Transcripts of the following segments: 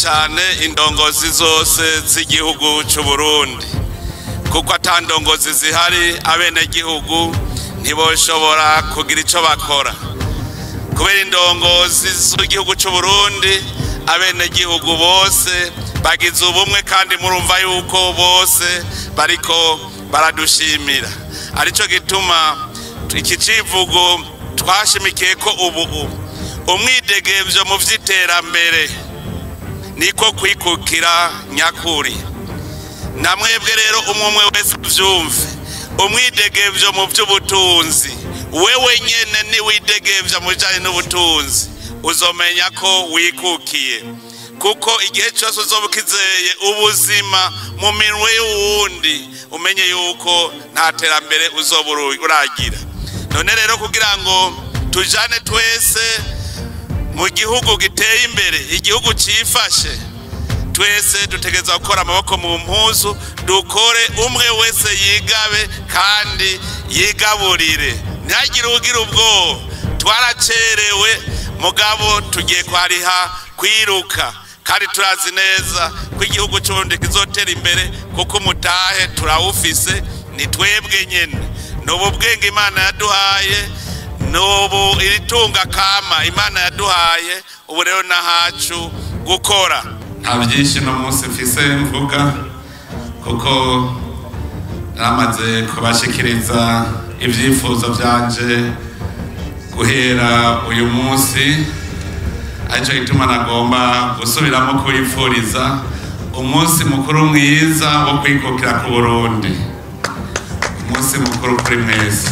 cyane indongozi zose z'igihugu cy'u Burundi, kuko ata ndongozi zihari abenegihugu ntiboshobora kugira ico bakora. Kubera indongozi z'igihugu cy'u Burundi abenegihugu bose bagize ubumwe, kandi murumva yuko bose bariko baradushimira. Arico gituma iki civugo twashimikiye ko ubu umwidegemvyo mu vy'iterambere niko kwikukira nyakuri. Namwebwe rero umwe wese uvyumve, umwidegemvyo mu vy'ubutunzi, wewe nyene ni widegemvya mu bijanye n'ubutunzi, uzomenya ko wikukiye. Kuko igihe cyose uzoba ukizeye ubuzima mu minwe y'uwundi, umenye yuko nta terambere uzoba uragira. None rero kugira ngo tujane twese mu gihugu giteye imbere, igihugu cifashe, twese dutegerezwa gukora amaboko mu mpuzu, dukore umwe wese yigabe kandi yigaburire, ntihagire ugira ubwoba. Twaracerewe mugabo tugiye kwariha kwiruka, kandi turazi neza ko igihugu c'Uburundi kizotera imbere, kuko umutahe turawufise, ni twebwe nyene. N'ubu bwenge Imana yaduhaye, n'ubu iritunga kama Imana yaduhaye, ubu rero nahacu gukora. Nta byinshi no munsi mfise mvuga, kuko namaze kubashikiriza ivyifuzo vyanje guhera uyu munsi. Arico gituma nagomba gusubiramo kubifuriza umunsi mukuru mwiza wo kwikukira ku Burundi. Umunsi mukuru kuri mwese.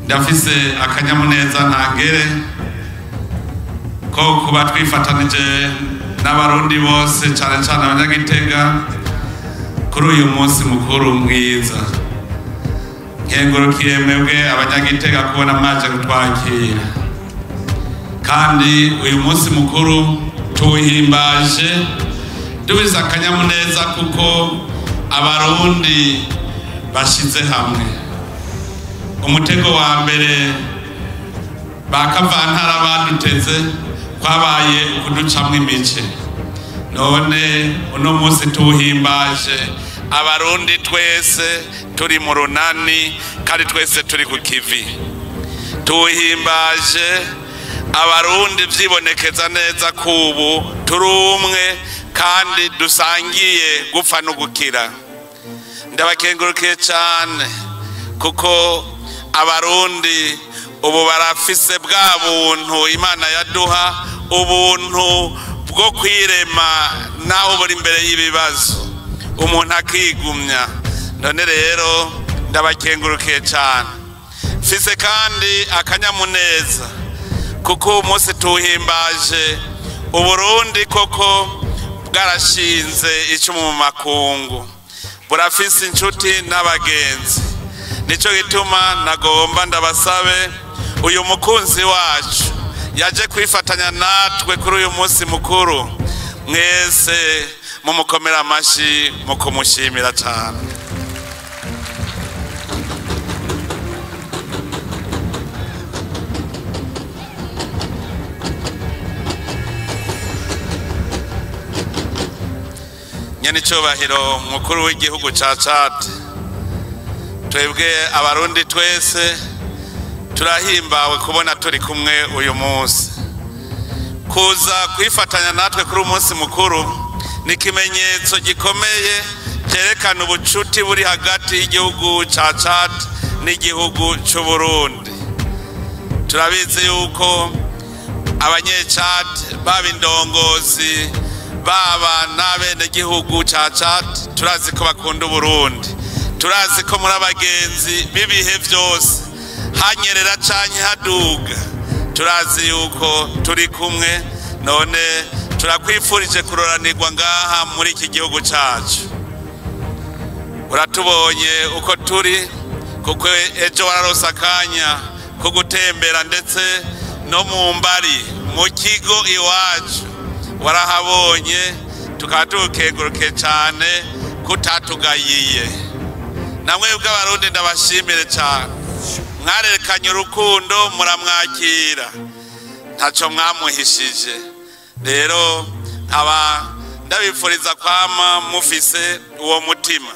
Ndafise akanyamuneza ntangere ko kuba twifatanije n'abarundi bose, cane cane abanyagitega, kuri uyu munsi mukuru mwiza. Nkengurukiye mwebwe abanyagitega kubona mwaje kutwakira, kandi uyu munsi mukuru tuwuhimbaje dubize akanyamuneza kuko abarundi bashize hamwe. Umutego wa mbere bakavantara baduteze kwabaye ukuducamwo imice, none uno munsi tuwuhimbaje abarundi twese turi mu runani, kandi twese turi ku kivi. Tuwuhimbaje abarundi vyibonekeza neza kubu turi umwe kandi dusangiye gupfa no gukira. Ndabakengurukiye cane kuko abarundi ubu barafise bwa buntu Imana yaduha, ubuntu bwo kwirema naho buri imbere y'ibibazo umuntu akigumya. None rero ndabakengurukiye cane. Mfise kandi akanyamuneza kuko umunsi tuwuhimbaje Uburundi koko bwarashinze icumu mu makungu, burafise inshuti n'abagenzi. Nico gituma nagomba ndabasabe uyu mukunzi wacu yaje kwifatanya natwe kuri uyu munsi mukuru, mwese mumukomera amashi mu kumushimira cane. Nyenicubahiro mukuru w'igihugu ca Chad, twebwe abarundi twese turahimbawe kubona turi kumwe uyu munsi. Kuza kwifatanya natwe kuri umunsi mukuru ni ikimenyetso gikomeye cyerekana ubucuti buri hagati y'igihugu ca Chad n'igihugu c'u Burundi. Turabizi yuko abanye-Chad baba indongozi baba n'abenegihugu ca Chad, turazi ko bakunda Uburundi, turazi ko muri abagenzi b'ibihe vyose, hanyerera canke haduga, turazi yuko turi kumwe. None turakwifurije kuroranirwa ngaha muri iki gihugu cacu. Uratubonye uko turi, kuko ejo wararose akanya ko gutembera ndetse no mu mbari mu kigo iwacu warahabonye, tukaba tukengurukiye cane kutatugayiye. Namwe bw'abarundi ndabashimire cane. Mwarerekanye urukundo, muramwakira, ntacyo mwamuhishije. Rero nkaba ndabifuriza kwama mufise uwo mutima.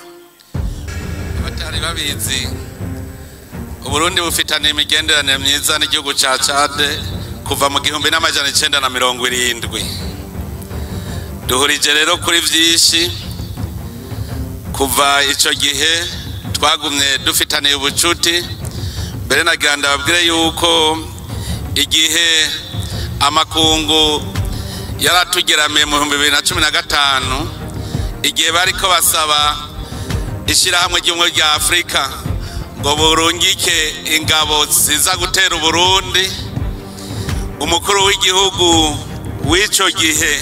Abatari babizi, Uburundi bufitaniye imigenderanire myiza n'igihugu ca Chad kuva mu 1970. Duhurije rero kuri vyinshi. Kuva ico gihe twagumye dufitaniye ubucuti. Mbere nagira ndababwire yuko igihe amakungu yaratugeramiye mu 2015, igihe bariko basaba ishirahamwe ry'ubumwe rya Afrika ngo burungike ingabo ziza gutera Uburundi, umukuru w'igihugu w'ico gihe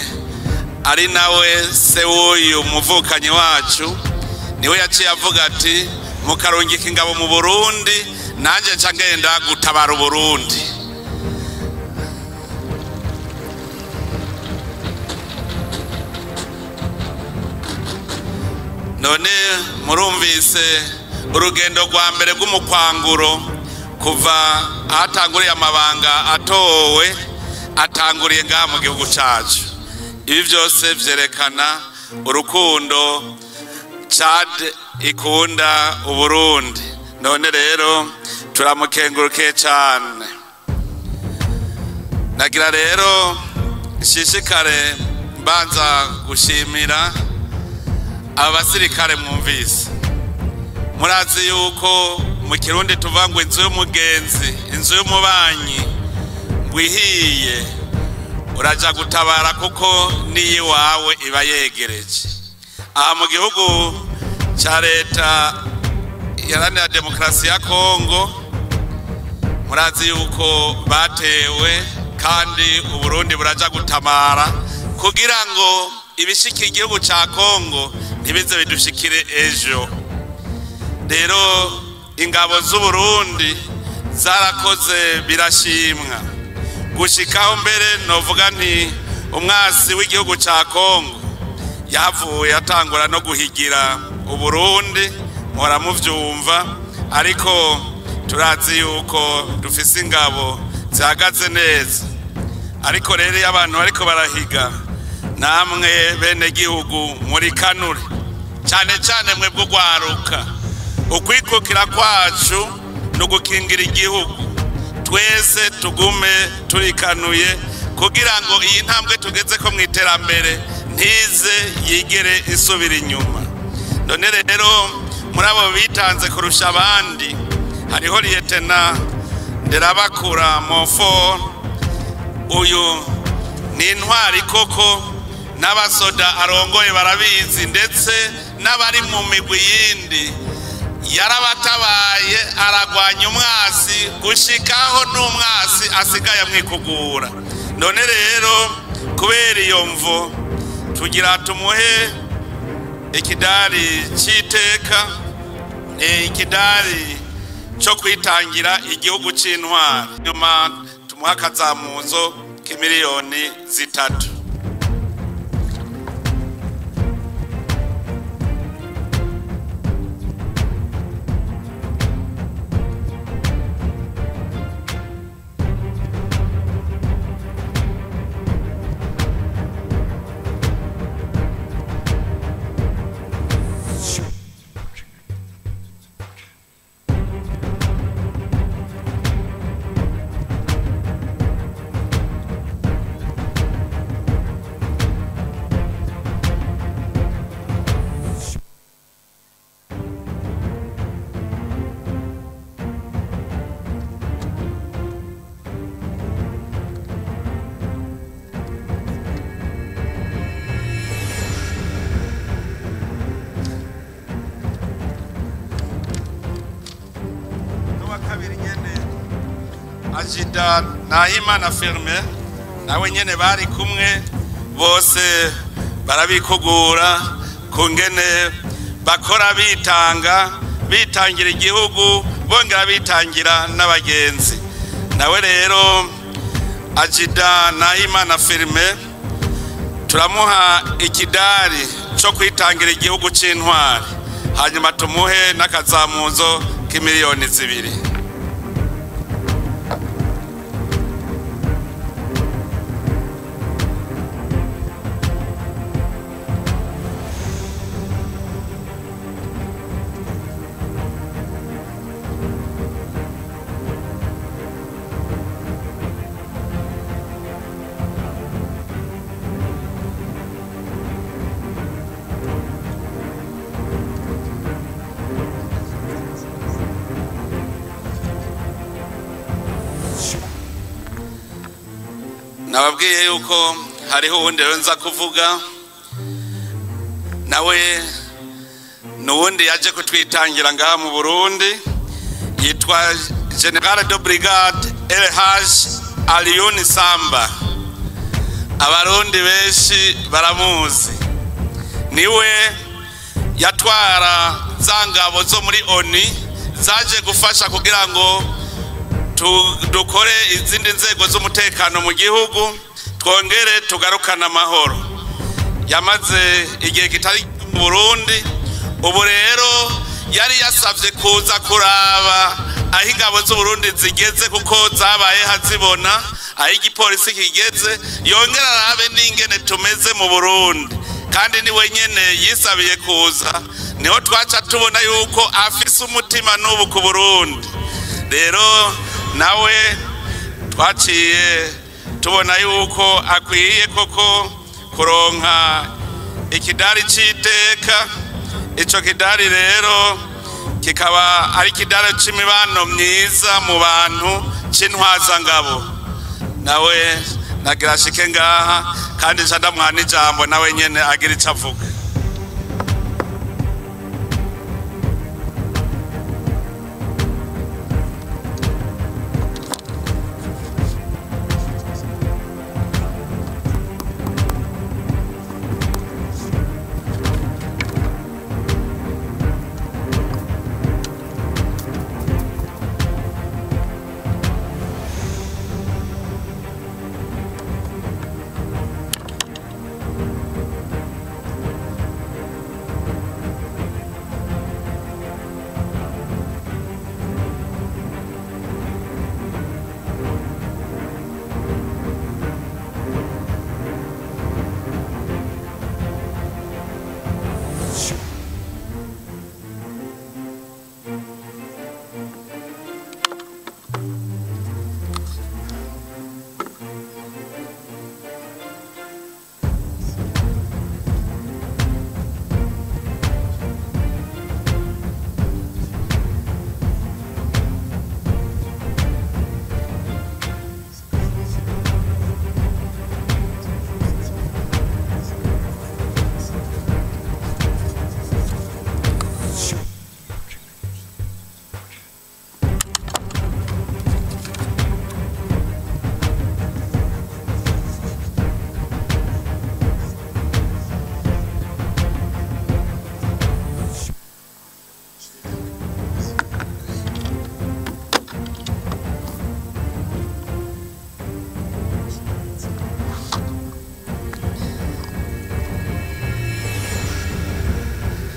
ari nawe se w'uyu muvukanyi wacu, niwe yaciye avuga ati mukarungika ingabo mu Burundi, nanje nca ngenda gutabara Uburundi. None murumvise urugendo rwa mbere rw'umukwanguro kuva ahatanguriye amabanga atowe, atanguriye ngaha mu gihugu cacu. Ibi byose vyerekana urukundo Chad ikunda Uburundi. None rero turamukengurukiye cane. Nagira rero nshishikare mbanza gushimira abasirikare mwumvise. Murazi yuko mu Kirundi tuvuga ngo inzu y'umugenzi, inzu y'umubanyi ngo ihiye uraja gutabara kuko n'iyiwawe iba yegereje. Aha mu gihugu ca leta iharanira demokarasi ya Kongo, murazi yuko batewe kandi Uburundi buraja gutabara kugira ngo ibishikira igihugu ca Kongo ntibize bidushikire ejo. Rero ingabo z'Uburundi zarakoze birashimwa, gushikaho mbere novuga nti umwasi w'igihugu ca Kongo yavuye atangura no guhigira Uburundi, muhora muvyumva. Ariko turazi yuko dufise ingabo zihagaze neza. Ariko rero iyo abantu bariko barahiga, namwe bene gihugu muri kanure, cyane cyane mwebwe ugwaruka, ukwikukira kwacu no gukingira igihugu, twese tugume turikanuye kugira ngo iyi ntambwe tugeze ko mu iterambere ntize yigere isubira inyuma. None rero muri abo bitanze kurusha abandi hariho Lieutenant Nderabakura Monfort. Uyu ni intwari koko, n'abasoda arongoye barabizi, ndetse n'abari mu migwi yindi yarabatabaye, aragwanya umwasi gushikaho n'umwasi asigaye amwikugura. None rero kubera iyo mvo tugira tumuhe ikidari c'iteka, ikidari cyo kwitangira igihugu c'intwari, nyuma tumuhe akazamuzo k'imiliyoni 3. Ajida Nahimana Firme nawe nyene bari kumwe, bose barabikugura kungene bakora bitanga, bitangira igihugu, bongera bitangira n'abagenzi. Nawe rero Ajida Nahimana Firme turamuha ikidari cyo kwitangira igihugu c'intwari, hanyuma tumuhe n'akazamuzo k'imiliyoni 2. Nababwiye yuko hariho uwundi rero nza kuvuga, nawe nuwundi yaje kutwitangira ngaha mu Burundi, yitwa General de Brigade El Hadj Alioune Samba. Abarundi benshi baramuzi, niwe yatwara za ngabo zo muri ONU zaje gufasha kugira ngo dukore izindi nzego z'umutekano mu gihugu, twongere tugarukane amahoro. Yamaze igihe kitari mu Burundi, ubu rero yari yasavye kuza kuraba aho ingabo z'u Burundi zigeze, kuko zabaye hazibona aho igipolisi kigeze, yongera arabe n'ingene tumeze mu Burundi. Kandi ni wenyene yisabiye kuza, niho twaca tubona yuko afise umutima n'ubu ku Burundi. Rero nawe twaciye tubona yuko akwiye koko kuronka ikidari c'iteka. Ico kidari rero kikaba ari ikidari c'imibano myiza mu bantu c'intwazangabo. Nawe nagira ashike ngaha, kandi nca ndamuha n'ijambo nawe nyene agira ico avuga.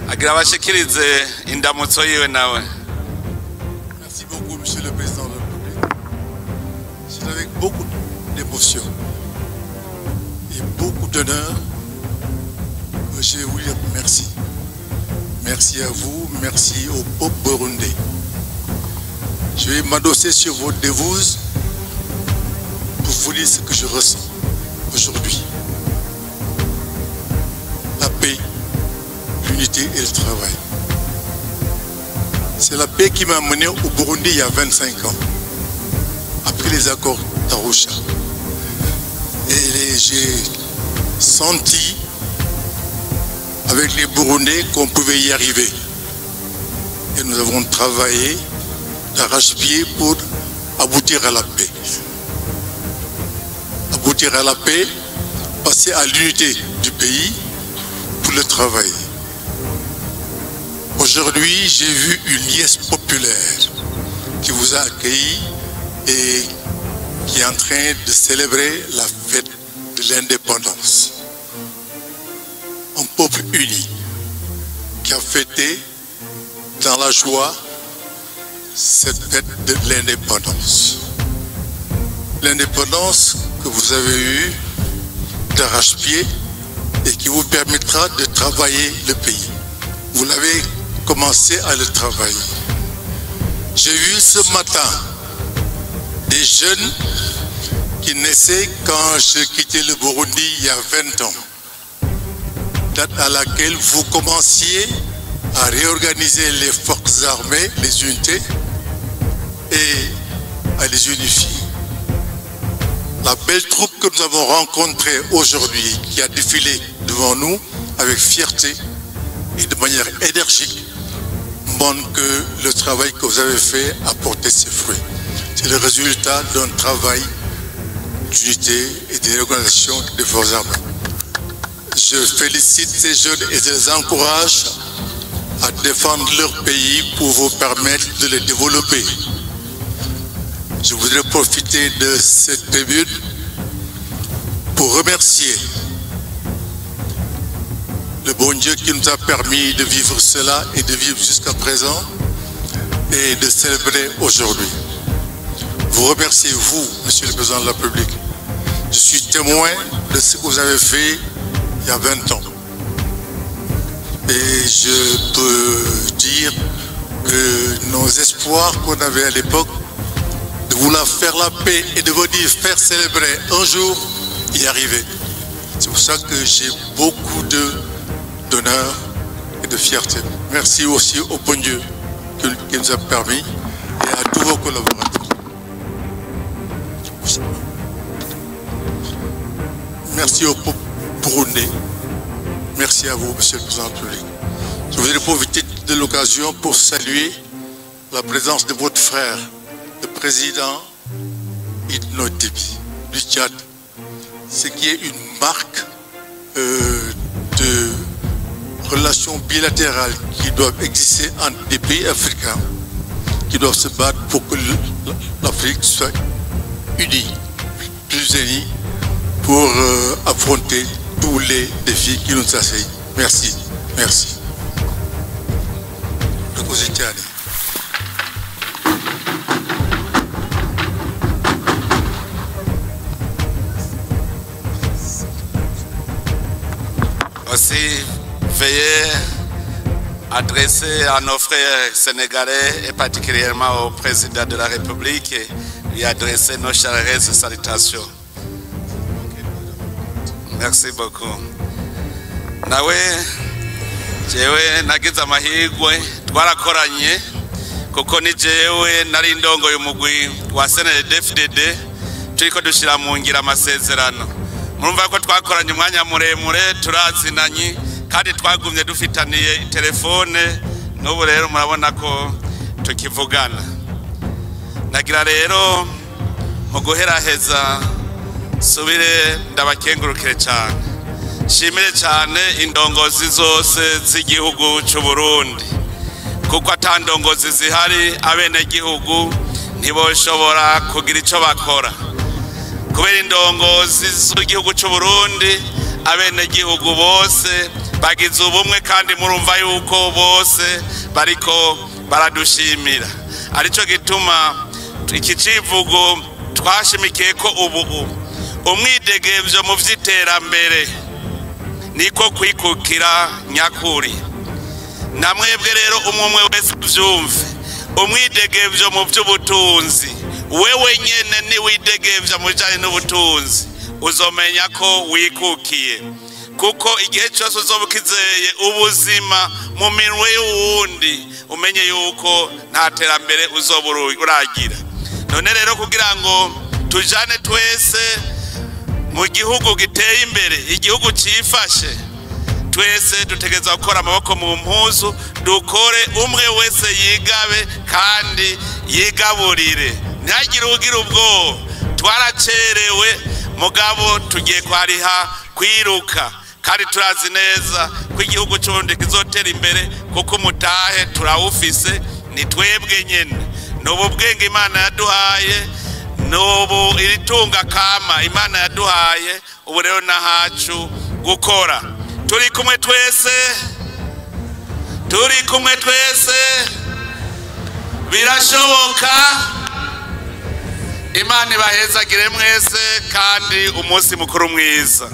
Agira abashikirize indamutso yiwe nawe. Merci beaucoup, Monsieur le Président de la République. C'est avec beaucoup d'émotion et beaucoup d'honneur que je vais vous dire merci. Merci à vous, merci au peuple burundais. Je vais m'adosser sur votre devise pour vous dire ce que je ressens aujourd'hui. La paix, l'unité et le travail. C'est la paix qui m'a amené au Burundi il y a 25 ans, après les accords d'Arusha. Et j'ai senti avec les Burundais qu'on pouvait y arriver. Et nous avons travaillé d'arrache-pied pour aboutir à la paix. Aboutir à la paix, passer à l'unité du pays pour le travail. Aujourd'hui, j'ai vu une liesse populaire qui vous a accueilli et qui est en train de célébrer la fête de l'indépendance. Un peuple uni qui a fêté dans la joie cette fête de l'indépendance. L'indépendance que vous avez eue d'arrache-pied et qui vous permettra de travailler le pays. Vous l'avez commencé à le travailler. J'ai vu ce matin des jeunes qui naissaient quand j'ai quitté le Burundi il y a 20 ans, date à laquelle vous commenciez à réorganiser les forces armées, les unités, et à les unifier. La belle troupe que nous avons rencontrée aujourd'hui, qui a défilé devant nous avec fierté et de manière énergique, montre que le travail que vous avez fait a porté ses fruits. C'est le résultat d'un travail d'unité et de l'organisation des forces armées. Je félicite ces jeunes et je les encourage à défendre leur pays pour vous permettre de les développer. Je voudrais profiter de cette tribune pour remercier le bon Dieu qui nous a permis de vivre cela et de vivre jusqu'à présent et de célébrer aujourd'hui. Vous remerciez, vous, Monsieur le Président de la République. Je suis témoin de ce que vous avez fait il y a 20 ans. Et je peux dire que nos espoirs qu'on avait à l'époque de vouloir faire la paix et de venir faire célébrer un jour, y arriver. C'est pour ça que j'ai beaucoup d'honneur et de fierté. Merci aussi au bon Dieu qui nous a permis et à tous vos collaborateurs. Merci au peuple burundais. Merci à vous, Monsieur le Président de la République. Je voudrais profiter de l'occasion pour saluer la présence de votre frère, le président Idriss Déby du Tchad, ce qui est une marque de relations bilatérales qui doivent exister entre des pays africains, qui doivent se battre pour que l'Afrique soit unie, plus unie, pour affronter tous les défis qui nous assaillent. Merci, merci. Aussi, veuillez adresser à nos frères sénégalais et particulièrement au président de la République et lui adresser nos chaleureuses salutations. Merci beaucoup. Nawe jewe nagize amahirwe twarakoranye kuko ni jewe nari ndongoye umugwi wa CNDD-FDD turiko dushira mu ngira amasezerano. Murumva ko twakoranye umwanya muremure turazinanye kandi twagumye dufitaniye telefone n'ubu rero murabona ko tukivugana. Nagira rero mu guheraheza subire ndabakengurukire cyane. Shimire cyane indongozi zose z'igihugu cy'u Burundi kuko atandongozi zihari abenegihugu ntiboshobora kugira ico bakora. Kubera indongozi z'igihugu cy'u Burundi abenegihugu bose bagize ubumwe kandi murumva yuko bose bariko baradushimira. Arico gituma iki civugo twashimikiye ko ubu umwidegemvyo mu vy'iterambere niko kwikukira nyakuri. Namwebwe rero umwe wese uvyumve, umwidegemvyo mu vy'ubutunzi, wewe nyene ni widegemvya mu bijanye n'ubutunzi uzomenya ko wikukiye, kuko igihe cyose uzoba ukizeye ubuzima mu minwe y'uwundi umenye yuko nta terambere uzoba uragira. None rero kugira ngo tujane twese mu gihugu giteye imbere, igihugu cifashe, twese dutegerezwa gukora amaboko mu mpuzu, dukore umwe wese yigabe kandi yigaburire, ntihagire ugira ubwoba. Twaracerewe mugabo tugiye kwariha kwiruka kandi turazi neza ko igihugu cy'Uburundi kizotera imbere kuko umutahe turawufise, ni twebwe nyene. N'ubu bwenge Imana yaduhaye, n'ubu iritunga kama Imana yaduhaye, ubu rero nahacu gukora. Turi kumwe twese, turi kumwe twese, birashoboka. Imana ibahezagire mwese kandi umunsi mukuru mwiza.